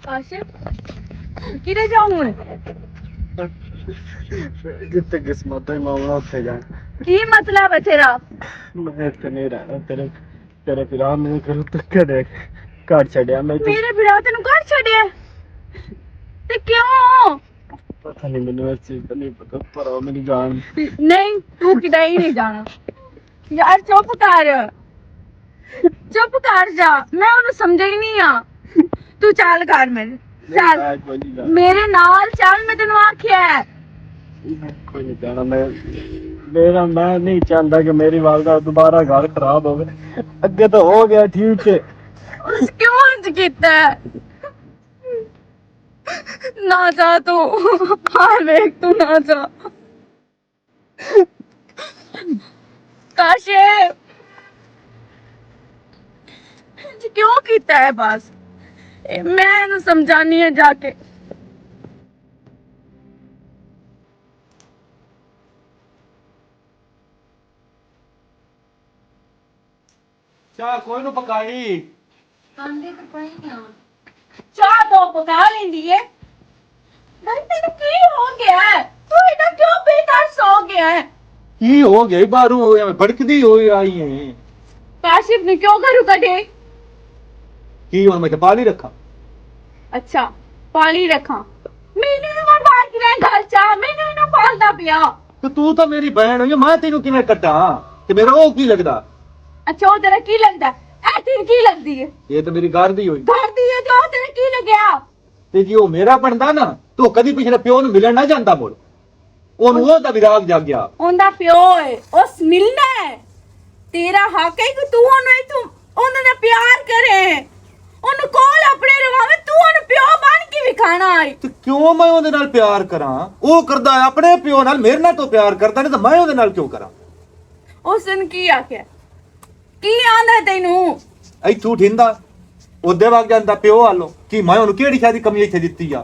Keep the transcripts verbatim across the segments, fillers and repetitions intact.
کاشف، کدھر جاؤں ہوں؟ جتھے قسمت ہوئی، میں ہوں اتھے جانا۔ کی مطلب ہے تیرا؟ میں اتھے نہیں رہنا۔ تیرے، تیرے بھرا میرے گھروں تک دے گھر چھڈیا میں تے۔ میرے بھرا تینوں گھر چھڈیا؟ تے کیوں؟ پتہ نہیں، مینوں اس چیز دا نہیں پتہ، پر او میری جان۔ نہیں، تو کدے ہی نہیں جانا۔ یار چپ کر، چپ کر جا، میں انہوں سمجھا ہی نہیں آ۔ تو چل گھر میرے، چل۔ میں کوئی نہیں جانا۔ میرے نال چل، میں تینوں آکھیا ہے۔ میں کوئی نہیں جانا، میں، میرا، میں نہیں چاہتا کہ میری والدہ دوبارہ گھر خراب ہوگی۔ اگے تو ہو گیا ٹھیک ہے۔ اس کیوں انج کیتا ہے؟ نہ جا تو، ہاں ویکھ تو نہ جا۔ کاشف، کیوں کیتا ہے بس؟ میں انہوں سمجھانی ہے جا کے۔ چاہ کوئی نو پکائی؟ آندے تے پئی آں۔ چاہ تو پکا لیندی ہے۔ بھائی، تینوں کی ہو گیا ہے؟ تو ایڈا کیوں بے طرز ہو گیا ہے؟ کی ہو گیا؟ باہروں بڑکدی ہوئی آئی ہے۔ کاشف نے کیوں گھروں کڈے؟ کی ہن میں تے پانی رکھاں؟ اچھا، پانی رکھاں۔ مینوں نہ باہر کی گھر چا، مینوں نہ پالدا پیا۔ تے تو تاں میری بہن ہوئی، میں تینوں کیویں کڈاں؟ تے میرا او کی لگدا؟ اچھا، او تیرا کی لگدا؟ اے تیری کی لگدی ہے؟ یہ تے میری گھر دی ہوئی۔ گھر دی ہے تے او تیرا کی لگیا؟ تے جی او میرا بندا نا، تو کدی پچھلے پیو نوں ملن نہ جاندا مڑ۔ اونوں او دا وراگ جاگ گیا۔ اوندا پیو ہے، اس ملنا ہے۔ تیرا حق ہے کہ تو اونوں ایتھوں، اونوں نال پیار کرے۔ اونوں کول اپنے رواویں، تو اونوں پیو بن کے وکھانا آئی۔ تے کیوں میں اوندے نال پیار کراں؟ او کردا ہے اپنے پیو نال، میرے نال تو پیار کردا نہیں، تے میں اوندے نال کیوں کراں؟ اس نے کی آکھیا؟ کی آندا ہے تینوں؟ ایتھوں اٹھیندا، اودے وگ جاندا پیو آلو۔ کی میں اونوں کیڑی شادی کمی ایتھے دتی آ؟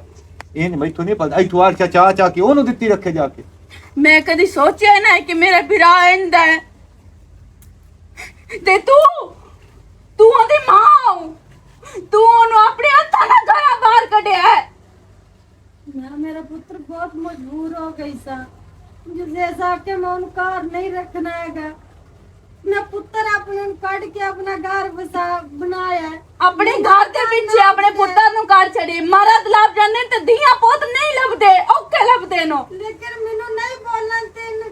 اے نہیں، میں ایتھوں نہیں پلدا۔ ایتھوں آ چا، چا، چا کے اونوں دتی رکھے جا کے۔ میں کدی سوچیا ہی نہ کہ میرا بھرا ایندا ہے۔ تے تو، تو اوندی ماں ہو۔ تو اونوں اپنے ہتھاں نال گھروں باہر کڈیا ہے۔ میں، میرا پتر بہت مجبور ہو گئی سا، جس ایسا کہ میں ان کار نہیں رکھنا ہے گا۔ میں پتر اپنے ان کڈ کے اپنا گھر بسا بنایا ہے۔ اپنے گھر دے پیچھے اپنے پتر نوں کر چھڑی، مرد لب جاندے تے دیاں پوت نہیں لبدے، اوکھے لبدے نو۔ لیکن مینوں نہیں بولن تے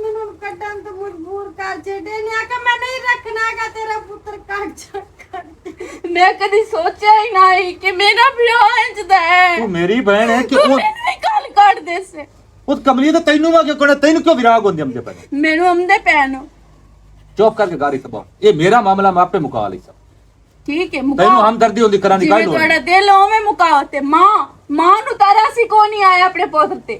مینوں کڈن تے مجبور کر چھڈے نے، آکھیا میں نہیں رکھنا گا تیرا پتر، کٹ چھڈ۔ میں کدی سوچیا ہی نہیں کہ میرا بھرا انج دا ہے۔ تو میری بہن ہے کہ تو وہ مینوں ہی گل کر دے سے۔ وہ کملی تو تینوں وا کیوں کڑا، تینوں کیوں وراگ ہوندے امدے پے؟ مینوں امدے پے نو۔ چپ کر کے گاری سبا، یہ میرا معاملہ، میں آپ پہ مکا لئی سب۔ ٹھیک ہے، مکاؤ۔ تینوں ہمدردی ہوندی کراں دی جی کائی لوڑ نہیں۔ تہاڈا دل اوویں مکاؤ تے ماں، ماں نو ترس ہی کوئی نہیں آیا اپنے پتر تے۔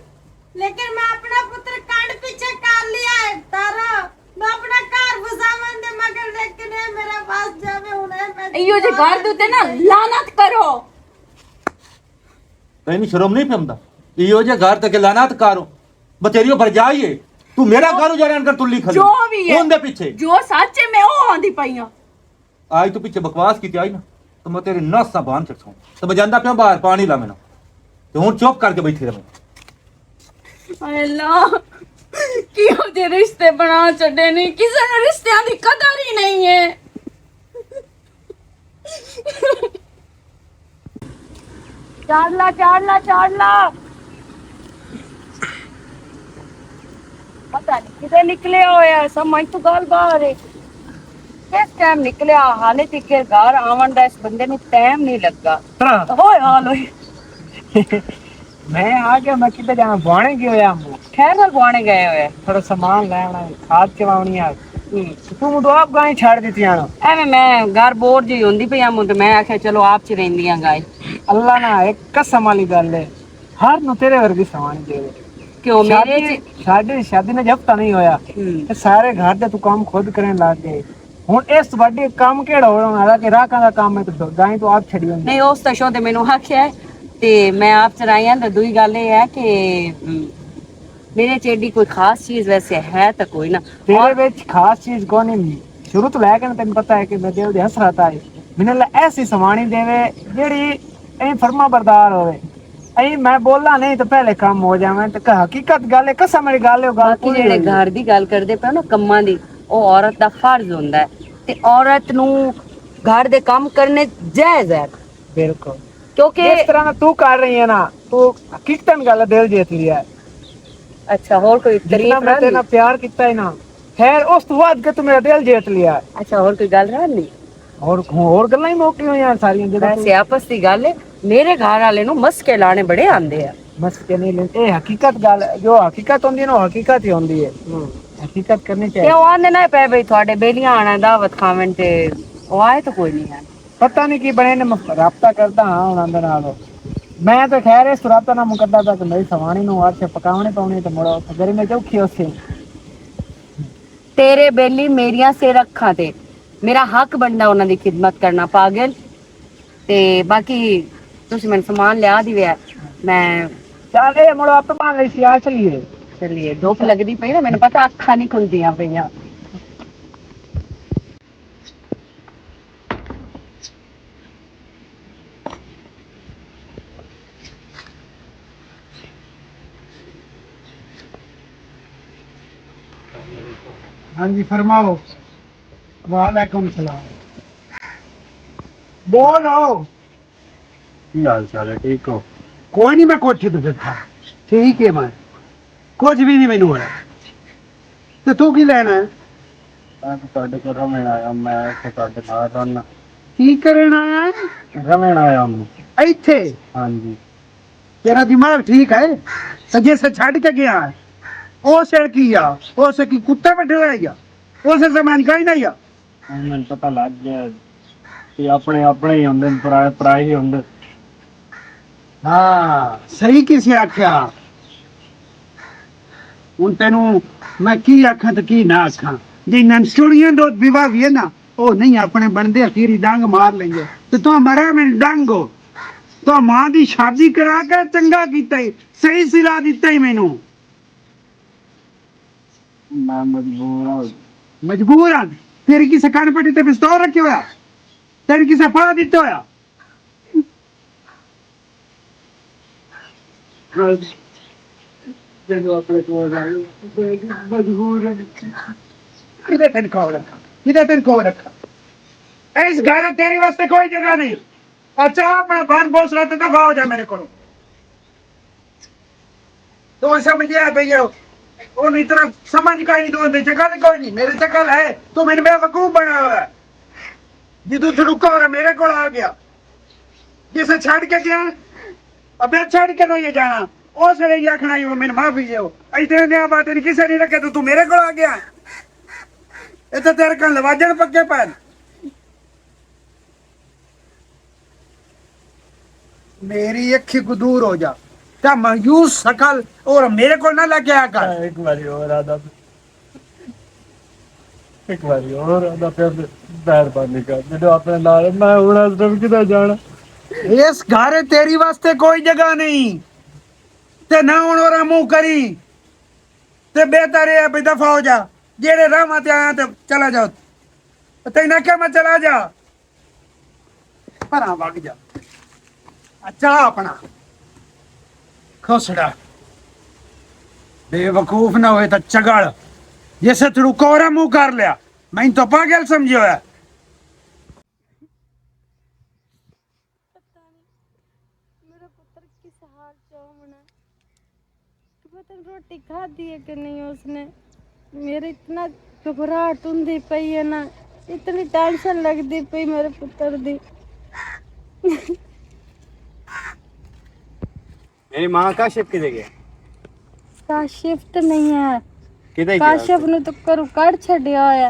لیکن میں اپنا پتر کنڈ پیچھے کر لیا ہے، تارا۔ میں اپنا گھر بساون دے مگر لیکن اے میرا بس جاوے ہن، اے میں ایہو جے گھر دے اُتے نا لعنت کرو۔ تینوں شرم نہیں پیوندا؟ ایہو جے گھر تے کہ لعنت کرو۔ بتیری او بھرجائی ہے۔ تو میرا گھر اجاڑن کر تلی کھڑی۔ جو بھی ہے۔ اون دے پیچھے۔ جو سچ ہے میں او آندی پئی ہاں۔ آج تو پیچھے بکواس کی آئی نا، تو میں تیرے نس نہ بان چڑھاؤں۔ تو میں جاندا پیا باہر پانی لا مینا۔ تو ہن چپ کر کے بیٹھی رہے۔ اے اللہ، کیہو جے رشتے بنا چھڈے نے، کسے نوں رشتیاں دی قدر ہی نہیں ہے۔ چاڑ لا، چاڑ لا، چاڑ لا۔ پتہ نہیں کدے نکلیا ہویا ہے، سمجھ تو گل باہر ہے۔ کس ٹائم نکلیا، حالے تک گھر آون دا اس بندے نوں ٹائم نہیں لگا۔ ترا۔ ہوئے حال ہوئے۔ میں آ گیا، میں کدھر جانا، بوانے گئے ہویا ہم۔ خیر نال بوانے گئے ہوئے۔ تھوڑا سامان لینا ہے، کھاد چواونی ہے۔ ہوں۔ تو منڈو آپ گائیں چھاڑ دیتی آنا۔ ایویں میں گھر بور جی ہوندی پئی ہم، تے میں آکھیا چلو آپ چ رہندی ہاں گائیں۔ اللہ نہ ایک قسم والی گل ہے، ہر نو تیرے ورگی سامان دے۔ کیوں میرے شادی، چ- شادی، شادی نے جب تک نہیں ہویا، ہوں۔ تے سارے گھر دے تو کام خود کرن لگ گئے۔ ہن اس وڈے کام کیڑا ہونا والا کہ راکاں دا کام ہے تے گائیں تو آپ چھڑی ہوندی۔ نہیں، اس تے شو تے مینوں آکھیا ہے تے میں آپ چرائی ہاں۔ تے دوئی گل اے ہے کہ، ام، میرے چ ایڈی کوئی خاص چیز ویسے ہے تے کوئی نہ۔ تیرے اور وچ خاص چیز کوئی نہیں۔ شروع تو لے کے نا تینوں پتہ ہے کہ میں دیو دے حسرت آئے۔ مینوں اللہ ایسی سوانی دیوے جیڑی ایں فرما بردار ہوئے۔ ایں میں بولاں نہیں تو پہلے کم ہو جاویں۔ تے کہ حقیقت گل ہے، قسم والی گل ہے، گل باقی پوری جڑے ہوئی ہے۔ گھر دی گل کردے پے نا، کماں دی، او عورت دا فرض ہوندا ہے۔ تے عورت نو گھر دے کم کرنے جائز ہے۔ بالکل۔ کیونکہ جس طرح نہ تو کر رہی ہے نا، تو حقیقتاً گل دل جیت لیا ہے۔ اچھا، ہور کوئی جتنا تعریف میں رہندی؟ تیرے نال پیار کیتا ہے نا، خیر، اس تو بعد کہ تو میرا دل جیت لیا۔ اچھا، ہور کوئی گل رہندی؟ اور ہور گلاں ہی موقع ہوئیاں ساریاں جڑا ویسے تو آپس دی گل ہے، میرے گھر والے نوں مسکے لانے بڑے آندے آ۔ مسکے نہیں لیندے، اے حقیقت گل ہے، جو حقیقت ہوندی ہے نا، وہ حقیقت ہی ہوندی ہے۔ ہوں۔ حقیقت کرنی چاہیے۔ تے او آندے نہ پے بھئی تھوڑے بیلیاں آنا دعوت کھاون تے او آئے تو کوئی نہیں ہے۔ پتہ نہیں کی بنے نے، مف-، رابطہ کردا ہاں انہاں دے نال۔ میں تے خیر اس رابطہ نہ مکدا پیا کہ میری سوانی نوں آکھے پکاونے پاونے تے مڑو تے گرمی چوکھی ہوسی۔ تیرے بیلی میریاں سر اکھاں تے، میرا حق بندا انہاں دی خدمت کرنا، پاگل۔ تے باقی تسی مینوں سامان لیا دیوے، میں چل اے مڑو آپ پاویں اسی آ چلیے۔ چلیے، دھوپ لگدی پئی نا، مینوں پتہ اکھاں نہیں کھلدیاں پئیاں۔ ہاں جی، فرماؤ۔ وعلیکم السلام۔ بولو۔ کی حال چال ہے؟ ٹھیک ہو؟ کوئی نہیں، میں کوٹھے تے بیٹھا۔ ٹھیک ہے میں۔ کچھ بھی نہیں مینوں ہویا۔ تے تو کی لینا ہے؟ میں تو تہاڈے کول رہن آیا، میں اتھے تہاڈے نال رہنا۔ کی کرن آیا ہے؟ رہن آیا میں۔ ایتھے؟ ہاں جی۔ تیرا دماغ ٹھیک ہے؟ سجے سے چھڈ کے گیا ہے۔ او سے کی آ؟ او سے کی کتے بیٹھے ہوئے گیا؟ او سے زمان کا ہی نہیں آ۔ ہن مینوں پتہ لگ گیا کہ اپنے اپنے ہی ہوندے نے، پرائے پرائے ہی ہوندے۔ ہاں، صحیح کسے آکھیا۔ ہن تینوں میں کی آکھاں تے کی نہ آکھاں؟ جے ننسوڑیاں دو بیوہ وی ہے نا، او نہیں اپنے بندے اخیری ڈنگ مار لیں گے۔ تے تو مرا میں ڈنگ ہو۔ تو ماں دی شادی کرا کے چنگا کیتا ہی، صحیح صلاح دتا ہی مینوں۔ میں مجبور ہاں۔ مجبور ہاں؟ تیری کسے کن پٹی تے پستول رکھیا ہویا؟ تیری کسے پا دتا ہویا؟ جدوں اپنے کول آئے، مجبور ہاں۔ کدے تین کول رکھا؟ کدے تین کول رکھا؟ اس گھر تیرے واسطے کوئی جگہ نہیں۔ اچھا، اپنا بان بوس رہا تو دفاع ہو جا میرے کو۔ تو سمجھ لیا بھئی، وہ نہیں طرح سمجھ کا نہیں، تو اندر چکل کوئی نہیں، میرے چکل ہے، تو میں نے بے وقوف بنا ہوا ہے۔ جی تو چھڑکا ہو رہا، میرے کو آ گیا، جسے چھڑ کے گیا، ابے چھڑ کے نہ یہ جانا، اس نے یہ آخنا، یہ میں معافی دے، اتنے دیا بات نہیں، کسے نہیں رکھے، تو تو میرے کو آ گیا، یہ تو تیرے کن لواجن پکے پین۔ میری اکھی کو دور ہو جا۔ کیا مایوس شکل اور میرے کو نہ لگ گیا کر۔ ایک باری اور آدھا، ایک باری اور آدھا پھر مہربانی کر۔ جدو اپنے نال میں ہن اس ٹائم کدھر جانا؟ اس گھر تیری واسطے کوئی جگہ نہیں۔ تے نہ ہن اور منہ کری۔ تے بہتر ہے ابھی دفعہ ہو جا۔ جیڑے راہ تے آیا تے چلا جاؤ۔ تے نہ کہ میں چلا جا۔ پراں وگ جا۔ اچھا اپنا کھوسڑا۔ بے وقوف نہ ہوئے تاں چگل۔ جیسے تڑو کورا منہ کر لیا۔ میں تو پاگل سمجھے ہویا۔ پتہ نہیں میرا پتر کس حال چ ہونا۔ پتہ نہیں روٹی کھادی ہے کہ نہیں اس نے۔ میرے اتنا گھبراہٹ ہوندی پئی ہے نا، اتنی ٹینشن لگدی پئی میرے پتر دی۔ میری ماں کاشف کدے گیا؟ کاشف تو نہیں ہے۔ کدے گیا؟ کاشف نو تو گھروں کڈ چھڈیا ہویا۔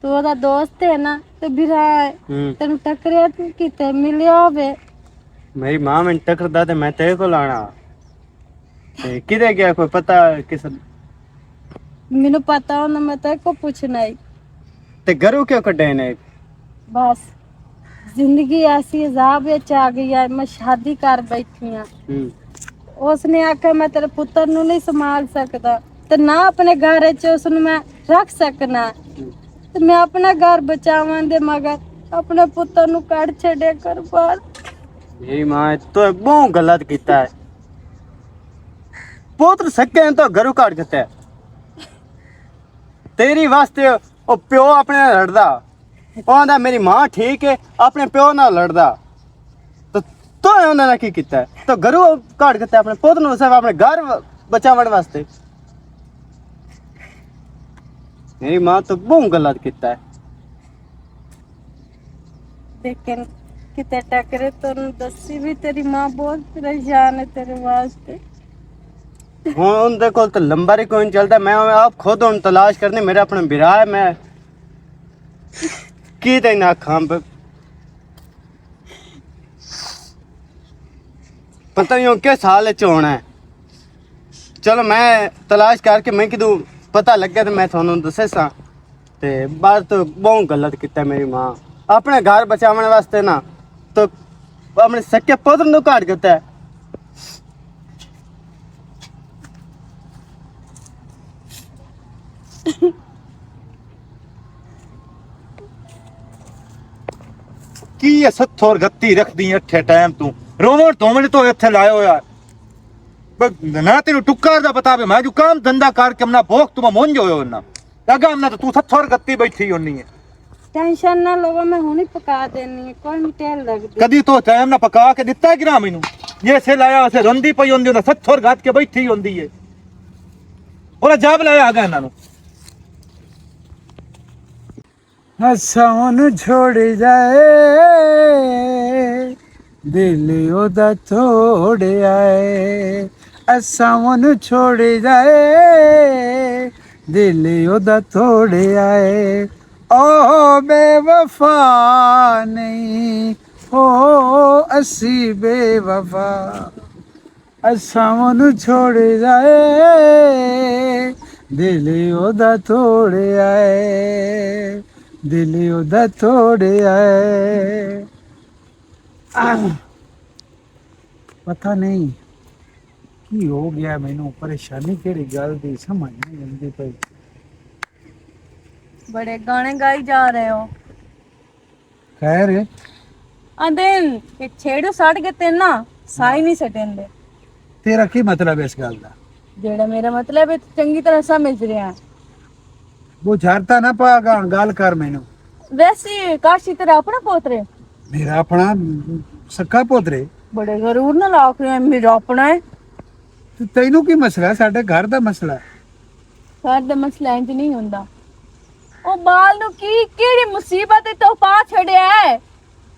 تو اودا دوست ہے نا، تے برا ہے۔ ہوں۔ تینوں ٹکریا تو کیتے ملیا ہوے۔ میری ماں میں ٹکردا تے میں تیرے کول آنا۔ تے کدے گیا کوئی پتہ کس؟ مینوں پتہ ہوندا میں تیرے کو پوچھنا ہی۔ تے گھروں کیوں کڈے نے؟ بس زندگی ایسی عذاب وچ آ گئی ہے، میں شادی کر بیٹھی ہاں۔ ہوں۔ اس نے آکھیا میں تیرے پتر نوں نہیں سنبھال سکدا تے نہ اپنے گھر وچ اس نوں میں رکھ سکنا۔ تے میں اپنا گھر بچاون دے مگر اپنے پتر نوں کڈ چھڈیا گھر باہر۔ میری ماں، تو بہت غلط کیتا ہے۔ پوتر سکے ہیں تو گھروں کاٹ کھتا ہے۔ تیری واسطے او پیو اپنے نال لڑدا۔ او آندا میری ماں ٹھیک ہے، اپنے پیو نال لڑدا۔ تو تو انہاں نے کی کیتا ہے؟ تو گھروں کاٹ کھتا ہے اپنے پوت نوں، صرف اپنے گھر بچاون واسطے۔ میری ماں تو بہت غلط کیتا ہے۔ لیکن کتے ٹکرے تو دسی بھی، تیری ماں بہت پریشان ہے تیرے واسطے۔ ہن ان دے کول تے لمبر ہی کوئی نہیں چلدا۔ میں آپ خود ہن تلاش کرنی، میرا اپنا برا ہے، میں کی تے نہ کھاں پ-، پتہ نہیں ہن کس حال وچ ہونا ہے۔ چلو میں تلاش کر کے میں کدوں پتہ لگا تے میں تھانوں دسے ساں۔ تے بس تو بہت غلط کیتا میری ماں، اپنے گھر بچاون واسطے نا تو اپنے سکے پتر نوں کاٹ کیتا ہے۔ کی یہ ستھور گتی رکھدی اٹھے ٹائم تو؟ روون تو منٹ تو ایتھے لائے ہویا۔ ب-، نہ تینوں ٹکر دا پتا بھی، میں جو کام دھندا کر کے اپنا بوک تو میں مونج ہویا ہونا۔ لگا ہم نہ تو تو ستھور گتی بیٹھی ہونی ہے۔ ٹینشن نہ لو، میں ہونی پکا دینی ہے، کوئی نہیں ٹیل لگدی۔ کدی تو ٹائم نہ پکا کے دتا گرا مینوں۔ یہ سے لایا اسے رندی پئی ہوندی، انہاں ستھور گھت کے بیٹھی ہوندی ہے۔ اور جاب لایا آگا انہاں نوں۔ اساں اونوں چھوڑ جائے، دل اودا توڑ آئے۔ اساں اونوں چھوڑ جائے، دل اودا توڑ آئے۔ او بے وفا نہیں، او اسی بے وفا۔ اساں اونوں چھوڑ جائے، دل اودا توڑ آئے، دل اودا توڑ آئے۔ آہ، پتہ نہیں کی ہو گیا، مینوں پریشانی کیڑی گل دی سمجھ نہیں آندی پئی۔ بڑے گانے گائی جا رہے ہو۔ خیر ہے۔ آندے، یہ چھیڑو سڑ کے تے نا، سائی نہیں سٹیندے۔ تیرا کی مطلب ہے اس گل دا؟ جیڑا میرا مطلب ہے، تو چنگی طرح سمجھ رہے ہیں۔ وہ جھڑتا نہ پا گا، گل کر مینوں۔ ویسے کاشی تیرا اپنا پوترے؟ میرا اپنا سکا پوترے۔ بڑے غرور نال آکھ رہے ہیں، میرا اپنا ہے۔ تے تینوں کی مسئلہ ہے؟ ساڈے گھر دا مسئلہ ہے۔ گھر دا مسئلہ انج نہیں ہوندا۔ او بال نو کی، کیڑی مصیبت تے تو پا چھڑیا ہے؟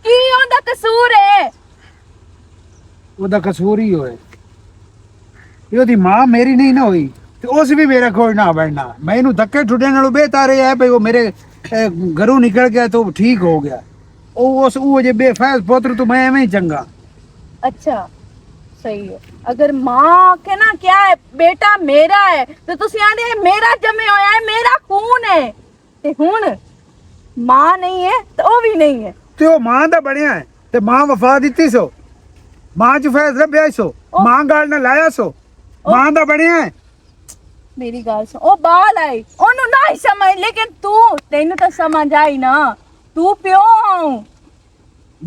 کی اوندا قصور ہے؟ اوندا قصور ہی ہوئے۔ یہ دی ماں میری نہیں نہ ہوئی، تے اس بھی میرا کوئی نہ بننا۔ میں اینوں دھکے ٹھڈے نالوں بہتر ہے بھئی، وہ میرے، اے، گھروں نکل گیا تو ٹھیک ہو گیا۔ او اس، او جے بے فیض پتر تو میں ایویں ہی چنگا۔ اچھا، صحیح ہے۔ اگر ماں آکھے نا، کیا ہے، بیٹا میرا ہے، تو تسی آندے، میرا جمے ہویا ہے، میرا خون ہے۔ تے ہن ماں نہیں ہے، تے او بھی نہیں ہے۔ تے او ماں دا بنیا ہے، تے ماں وفا دتی سو، ماں چ فیض ربیا سو، او ماں گال نہ لایا سو، او ماں دا بنیا ہے۔ میری گال سن، او بال آئی، اونوں نہ ہی سمجھ، لیکن تو، تینوں تو سمجھ آئی نا، تو پیو آؤں۔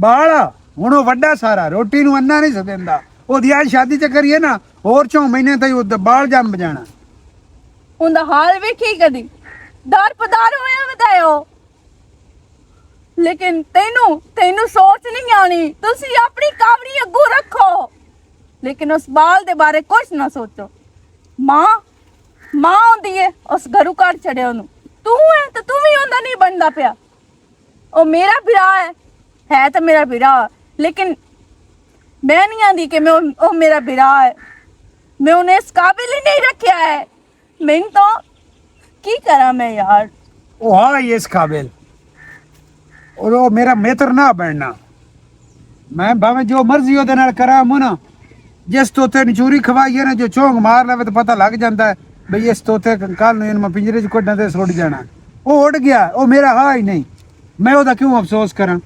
بال آ، ہن او وڈا سارا، روٹی نوں انا نہیں سدیندا۔ او دی آج شادی تے کریے نا، ہور چوں مہینے تائیں او بال جم بجانا۔ اوندا حال ویکھی کدی، دار پدار ہویا ودایا او۔ لیکن تینوں، تینوں سوچ نہیں آنی، تسی اپنی کاوڑی اگوں رکھو، لیکن اس بال دے بارے کچھ نہ سوچو۔ ماں، ماں ہوندی ہے، اس گھروں کڈ چھڑے اونوں۔ تو ہے تے تو بھی اوندا نہیں بندا پیا۔ او میرا بھرا ہے، ہے تے میرا بھرا، لیکن میں نہیں آندی کہ میں او، او میرا بھرا ہے۔ میں انہیں اس قابل ہی نہیں رکھیا ہے۔ میں تو کی کراں میں یار؟ او ہا ہی اس قابل۔ اور او میرا متر نہ بننا۔ میں بھاویں جو مرضی او دے نال کراں منا، جس طوطے نوں چوری کھوائی ہے نا، جو چونگ مار لوے تو پتہ لگ جاندا ہے بھئی اس طوطے کل نوں میں پنجرے چ کڈاں تے سٹ جانا۔ او اڑ گیا، او میرا ہا ہی نہیں۔ میں او دا کیوں افسوس کراں؟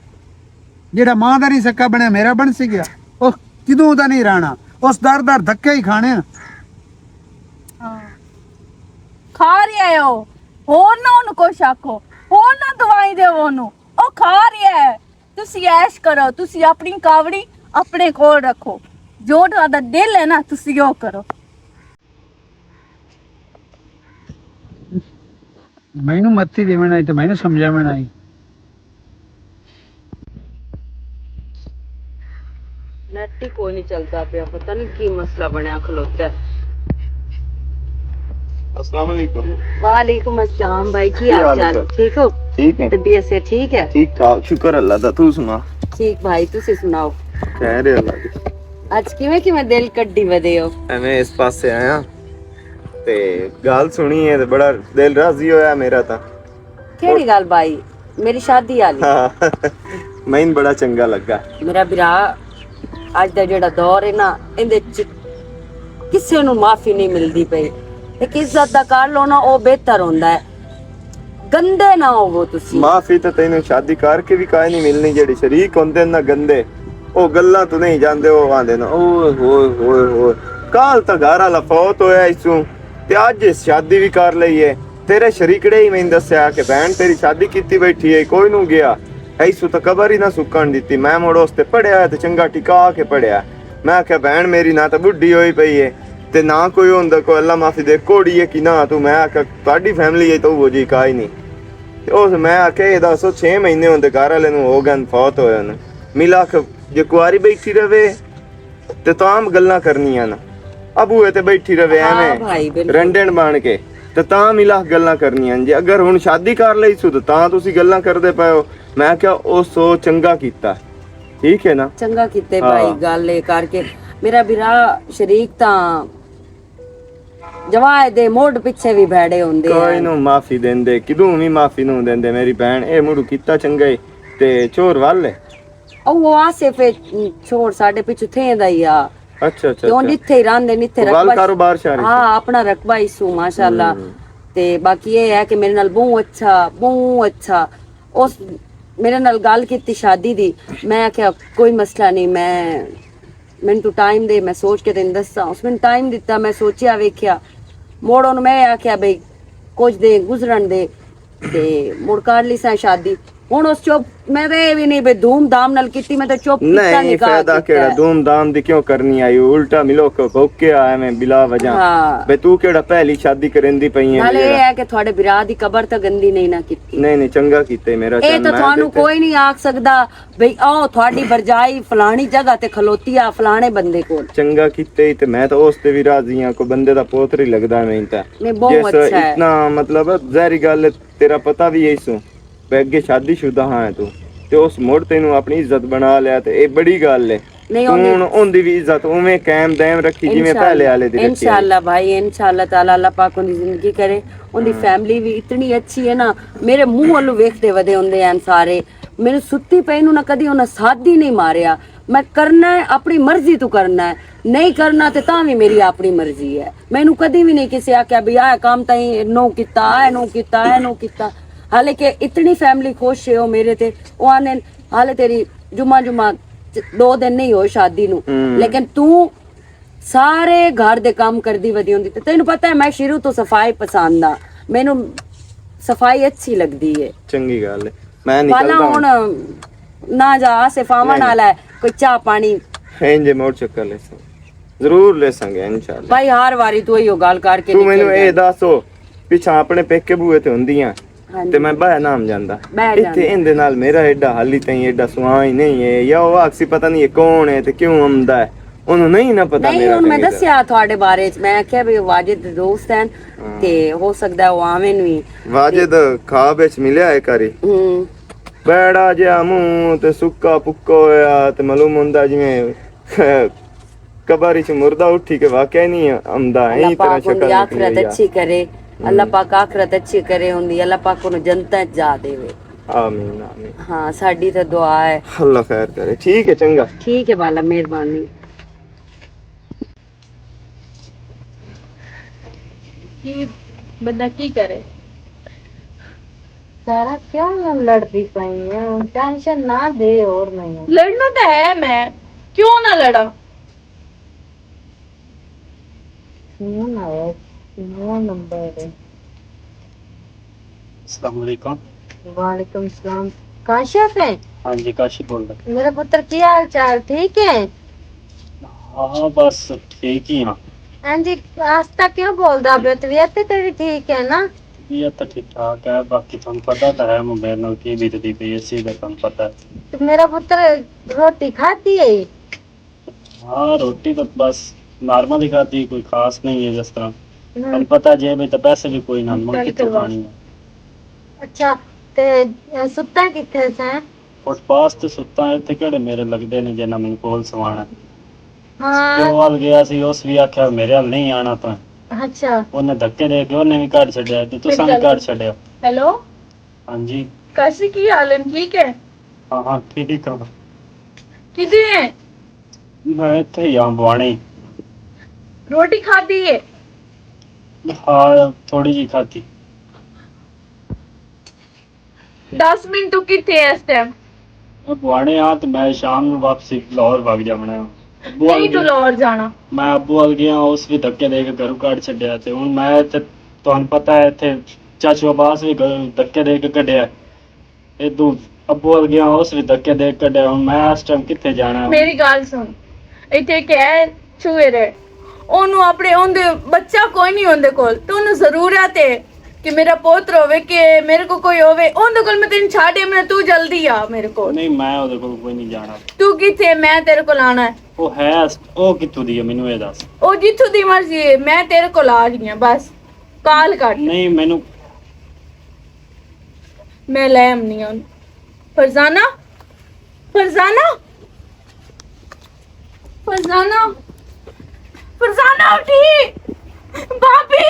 جیڑا ماں دا نہیں سکا بنیا، میرا بن سی گیا۔ او کدوں دا نہیں رہنا، اس در در دھکے ہی کھانے۔ ہاں۔ کھا رہیا ہے او۔ ہور نہ اونوں کچھ آکھو، ہور نہ دوائی دیو اونوں۔ او کھا رہیا ہے۔ تسی عیش کرو، تسی اپنی کاوڑی اپنے کول رکھو۔ جو تہاڈا دل ہے نا، تسی او کرو۔ مینوں متی دیوݨ آئی تے مینوں سمجھاوݨ آئی۔ نیٹ ہی کوئی نہیں چلدا پیا، پتہ نہیں کی مسئلہ بنیا کھلوتا ہے۔ السلام علیکم۔ وعلیکم السلام بھائی، کی کی حال حال چال؟ ہے؟ ٹھیک ہو؟ ٹھیک ہے۔ طبیعت سے ٹھیک ہے؟ ٹھیک ٹھاک، شکر اللہ دا، تو سنا؟ ٹھیک بھائی، تسی سناؤ؟ خیر ہے اللہ دی۔ اج کیویں کیویں دل کڈی ودے ہو؟ ایویں اس پاسے آیا تے گل سنی ہے تے بڑا دل راضی ہویا میرا تاں۔ کیڑی گل بھائی؟ میری شادی والی۔ ہاں، مین بڑا چنگا لگا۔ میرا بھرا، اج دا جڑا دور ہے نا، ایندے چ کسے نوں معافی نہیں ملدی پئی۔ ایک عزت دا کر لو نا، او بہتر ہوندا ہے۔ گندے نہ ہوو تسی۔ معافی تے تینوں شادی کر کے بھی کائے نہیں ملنی، جڑے شریک ہوندے نا گندے، او گلاں تو نہیں جاندے، او آندے نا، اوئے ہوئے ہوئے ہوئے۔ کال تاں گھر والا فوت ہویا اس سوں، تے اج اس شادی بھی کر لئی ہے۔ تیرے شریکڑے ہی میں دسیا کہ بہن تیری شادی کیتی بیٹھی ہے، کوئی نوں گیا۔ ایسو تاں قبر ہی نہ سکن دتی۔ میں مڑ اس تے پڑھیا تے چنگا ٹکا کے پڑھیا۔ میں آکھیا، بہن میری نہ تاں بڈھی ہوئی پئی ہے، تے نہ کوئی ہوندا، کوئی اللہ معافی دے کوڑی ہے کہ نہ تو۔ میں آکھیا، تہاڈی فیملی ہے تو وہ جی کائی نہیں۔ تے اس میں آکھیا، یہ دسو، چھ مہینے ہوندے گھر والے نوں ہو گئے فوت ہوئے نے۔ ملا آکھ، جے کواری بیٹھی رہے، تے تاں گلاں کرنیاں نا۔ ابو اے تے بیٹھی رہے ہاں ایویں بھائی، بالکل۔ رنڈن بن کے، تے تاں ملا گلاں کرنیاں۔ جے اگر ہن شادی کر لئی سو، تے تاں تسی گلاں کردے پئے ہو۔ میں کہیا، او سو چنگا کیتا۔ ٹھیک ہے نا؟ چنگا کیتے ہاں۔ بھائی، گل اے کر کے۔ میرا بھرا شریک تاں جوائے دے موڈ پیچھے بھی بھڑے ہوندے کوئی ہیں۔ نو معافی دیندے، کدوں بھی معافی نو دیندے۔ میری بہن، اے مڑو کیتا چنگا اے، تے چور ول اے۔ او آصف اے، چھوڑ ساڈے پچھو تھے دا ہی آ۔ اچھا، اچھا، تے ہن اچھا۔ جتھے ہی راندے نے، اتھے او ول رقبہ کاروبار شاری ہاں، سی۔ اپنا رقبہ ہی سو، ماشاءاللہ۔ ہوں۔ تے باقی اے ہے کہ میرے نال بہوں اچھا، بہوں اچھا۔ اس میرے نال گل کیتی شادی دی، میں آکھیا، "کوئی مسئلہ نہیں، میں، مینوں تو ٹائم دے، میں سوچ کے تینوں دساں۔" اس مینوں ٹائم دتا، میں سوچیا، ویکھیا۔ موڑ ہن میں آکھیا، "بھئی، کچھ دے گزرن دے۔" تے مڑ کر لی ساں شادی۔ ہن اس چپ، میں تے اے وی نہیں بھئی دھوم دھام نال کیتی، میں تے چپ کیتا نہیں، نکاح فائدہ کیتا کیڑا؟ ہے۔ دھوم دھام دی کیوں کرنی آئی؟ الٹا ملو کو بھوکیا ایویں بلا وجہ۔ ہاں۔ بھئی تو کیڑا پہلی شادی کریندی پئی ہے نالے اے جیڑا؟ ہے کہ تھوڑے برا دی قبر تے گندی نہیں نہ کیتی۔ نہیں، نہیں، چنگا کیتے میرا اے چند، تو میں تھانوں تے کوئی نہیں آکھ سکدا بھئی او تھوڑی برجائی فلانی جگہ تے کھلوتی آ فلانے بندے کول۔ چنگا کیتے ہی تے میں تے اس تے وی راضی ہاں، کوئی بندے دا پوتر ہی لگدا میں تے۔ نہیں، بہت جس اچھا ہے۔ اتنا مطلب ظاہری گل ہے، تیرا پتہ وی ہے سو۔ بے اگے شادی شدہ ہاں تو، تے اس مڑ تینوں اپنی عزت بنا لیا، تے اے بڑی گل ہے۔ نہیں، تو اوندی ہن اوندی وی عزت اوویں قائم دائم رکھی، جویں انشاءاللہ، پہلے والے دی رکھی ہے۔ انشاءاللہ بھائی، انشاءاللہ تعالیٰ اللہ پاک اوندی زندگی کرے۔ اوندی ہاں۔ فیملی وی اتنی اچھی ہے نا، میرے منہ والوں ویکھدے ودے ہوندے ہیں سارے۔ میرے ستی پئی نوں نہ کدی انہاں ساتھ ہی نہیں ماریا۔ میں کرنا ہے، اپنی مرضی تو کرنا ہے، نہیں کرنا تے تاں وی میری اپنی مرضی ہے۔ مینوں کدی وی نہیں کسے آکھیا بھی آہ کام تائیں نو کیتا، آہ نو کیتا، آہ نو کیتا۔ حالانکہ اتنی فیملی خوش ہے او میرے تے، او آندے، حالے تیری جمعہ، جمعہ چ-، دو دن نہیں ہوئے شادی نو، ہم۔ لیکن تو سارے گھر دے کام کردی ودی ہوندی۔ تے تینوں پتہ ہے میں شروع تو صفائی پسند آ، مینوں صفائی اچھی لگدی ہے۔ چنگی گل ہے۔ میں والا نکلدا ہن ہوں۔ نہ جا، آصف آون نہیں۔ والا ہے، کوئی چاہ پانی۔ ہاں جی، مور چکر لے سن۔ ضرور لے سنگے انشاءاللہ۔ بھائی ہر واری تو ایہو گل کر کے تو نکل مینوں اے جاندے۔ دسو، پچھاں اپنے پیکے بوئے تے ہوندیاں ہاں تے جی۔ میں باہر نام جاندا۔ باہر اتھے جاندا۔ ایندے نال میرا ایڈا حالی تائیں ایڈا سواں ہی نہیں ہے، یا او آکسی پتہ نہیں اے کون ہے تے کیوں آمدا ہے۔ انہوں نہیں نہ پتہ نہیں، میرا ہن میں کہیں دا۔ دسیا تھوڑے بارے چ، میں آکھیا بھی واجد دے دوست ہیں ہاں۔ تے ہو سکدا ہے او آون وی۔ واجد خواب وچ ملیا ہے کری۔ ہوں۔ بیڑا جیا منہ تے سکا پکا ہویا تے معلوم ہوندا جویں قبر وچ مردہ اٹھی کے واقعہ ہی نہیں آمدا، اللہ ایں طرح پاک اوندی شکل نکلی آخرت ہوئی آ۔ اچھی کرے، اللہ ہم۔ پاک آخرت اچھی کرے اوندی، اللہ پاک اونوں جنتاں وچ جا دے۔ آمین، آمین۔ ہاں، ساڈی تے دعا ہے۔ اللہ خیر کرے۔ ٹھیک ہے، چنگا۔ ٹھیک ہے بالا، مہربانی۔ کی بندہ کی کرے؟ سارا کیوں لڑدی پئی ہے؟ ٹینشن نہ دے، اور نہیں۔ لڑنا تو ہے میں، کیوں نہ لڑاں؟ فون آیا، فون نمبر ہے۔ السلام علیکم۔ وعلیکم السلام۔ کاشف ہے؟ ہاں جی، کاشف بول رہا۔ میرا پتر، کی حال چال؟ ٹھیک ہے؟ ہاں، بس ٹھیک ہی ہاں۔ ہاں جی، آستا کیوں بولدا پیا؟ طبیعت تے تیری ٹھیک ہے نا؟ طبیعت تو ٹھیک ٹھاک ہے، باقی تمہیں پتا تو ہے موبائل نال کی بیتدی پئی ہے، اسی دا تمہیں پتا ہے۔ تے میرا پتر، روٹی کھادی ہے؟ ہاں، روٹی تو بس نارمل ہی کھادی، کوئی خاص نہیں ہے۔ جس طرح تمہیں پتا، جیب وچ تو پیسے بھی کوئی نہ، مڑ کتھوں کھانی ہے؟ اچھا، تے ستا کتھے سیں؟ فٹ پاس تے ستا، اتھے کہڑے میرے لگدے نے جنہاں مینوں کول سوانا؟ ہاں۔ جو وال گیا سی، اس بھی آکھیا میرے حال نہیں آنا تاں۔ اچھا۔ انہیں دھکے دے کے انہیں بھی گھر چھڈیا تے تساں بھی گھر چھڈیا۔ ہیلو۔ ہاں جی۔ کاشف، کی حال ہے؟ ٹھیک ہے؟ ہاں ہاں، ٹھیک ہاں۔ کدھر ہے؟ میں اتھے ہی ہاں، بوانے۔ روٹی کھادی ہے؟ ہاں، تھوڑی جی کھادی۔ دس منٹ تو کتھے ہے اس ٹائم؟ میں بوانے آ تے میں شام نوں واپسی لاہور وگ جاونا۔ ابو نہیں، تو لاہور جانا۔ میں ابو ال گیا، اس بھی دھکے دے کے گھروں کڈ چھڈیا تے ہن میں تے، تہانوں پتہ ہے، اتھے چاچو عباس بھی گھروں دھکے دے کے کڈیا۔ اے دو ابو ال گیا، اس بھی دھکے دے کے کڈیا۔ ہن میں اس ٹائم کتھے جانا؟ میری گل سن، اتھے کہہ چھوئے رہے۔ اونوں اپنے، اوندے بچہ کوئی نہیں اوندے کول، تے اونوں ضرورت ہے کہ میرا پوتر ہووے، کہ میرے کو کوئی ہووے۔ اوندے کول میں تینوں چھڈ آواں، تو جلدی آ میرے کول۔ نہیں، میں اوندے کول کوئی نہیں جانا۔ تو کتھے؟ میں تیرے کول آنا ہے۔ او ہے اس-، او کتھوں دی ہے، مینوں اے دس۔ او جتھوں دی مرضی ہے، میں تیرے کول آ گئی ہاں، بس کال کٹ۔ نہیں، مینوں میں لے آمنی ہاں۔ فرزانہ، فرزانہ، فرزانہ، فرزانہ اٹھی، بابی۔